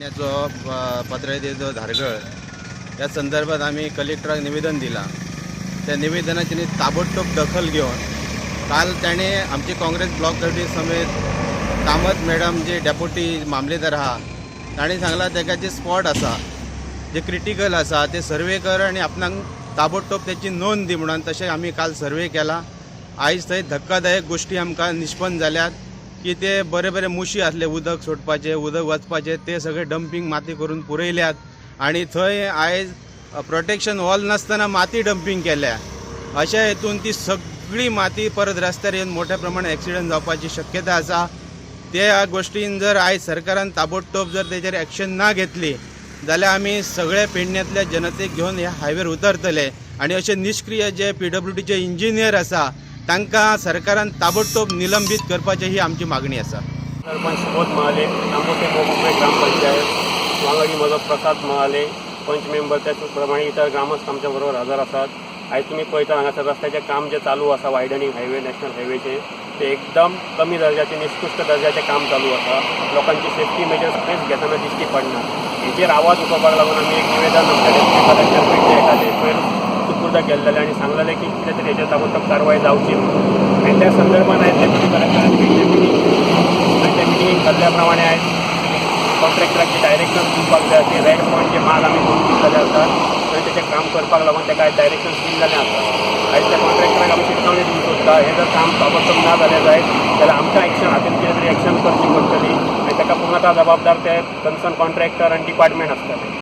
जो पत्रायतेचो धारगळ ह्या संदर्भात आमी कलेक्टराक निवेदन दिलां. त्या निवेदनाची ताबडतोब दखल घेवन काल ताणें आमची काँग्रेस ब्लॉक कमिटी समेत कामत मॅडम जे डेप्युटी मामलेदार आहा ताणें सांगलां तेका जे स्पॉट आसा जे क्रिटिकल आसा ते सर्वे कर आनी आपणाक ताबडतोब तेची नोंद दी म्हणून. तशें आमी काल सर्वे केला. आयज थंय धक्कादायक गोश्टी आमकां निष्पन्न जाल्यात की ते बरे बरे मुशी आसले उदक सोडपाचे, उदक वचपाचे, ते सगळे डंपींग माती करून पुरयल्यात आनी थंय आयज प्रोटेक्शन वॉल नासतना माती डंपींग केल्या. अशा हेतून ती सगळी माती परत रस्त्यार येवन मोठ्या प्रमाणात एक्सिडंट जावपाची शक्यता आसा. त्या गोश्टीन जर आयज सरकारान ताबडतोब जर तेजेर एक्शन ना घेतली जाल्यार आमी सगळे पेडण्यांतल्या जनतेक घेवन ह्या हायवेर उतरतले आनी अशे निश्क्रीय जे पीडब्ल्यूडीचे इंजिनियर आसा तांकां सरकारान ताबडतोब निलंबीत करपाची ही आमची मागणी आसा. सरपंच सुबोध महाले, नामोटे मोगुपे ग्रामपंचायत. वांगडी म्हजो प्रसाद महाले, पंच मेंबर, त्याच प्रमाणे इतर ग्रामस्थ आमच्या बरोबर हजर आसात. आयज तुमी पळयता, हांगासर रस्त्याचें काम जें चालू आसा, वायडनींग हायवे, नॅशनल हायवेचें, तें एकदम कमी दर्जाचें, निकृश्ट दर्जाचें काम चालू आसा. लोकांची सेफ्टी मेजर्स खंयच घेतना दिश्टी पडना. हेचेर आवाज उठोवपाक लागून आमी एक निवेदन आमच्या डेप्युटी कलेक्टर पेडणे हेका ते पयर सुपूर्द केल्लेलें आनी सांगलेलें की कितें तरी हेचेर ताबडतोब कारवाय जावची म्हणून. आनी त्या संदर्भात आयज डेप्युटी कलेक्टरान पेडणे मिटींग केली आनी त्या मिटिंगेक ठरल्या प्रमाणे आयज कॉन्ट्रॅक्टराक जे डायरेक्शन दिवपाक जाय, ते रेड पॉयंट जे माल आमी करून दिल्लेले आसात आनी तेचें काम करपाक लागून तेका आयज डायरेक्शन दिल्लेलें आसा. आयज त्या कॉन्ट्रॅक्टराक आमी शिटकावणी दिवंक सोदता, हें जर काम ताबडतोब ना जालें जायत जाल्यार आमकां एक्शन हातीन कितें तरी एक्शन करची पडटली आनी ताका पूर्णतः जबाबदार ते कन्सर्न कॉन्ट्रॅक्टर आनी डिपार्टमेंट आसतलें.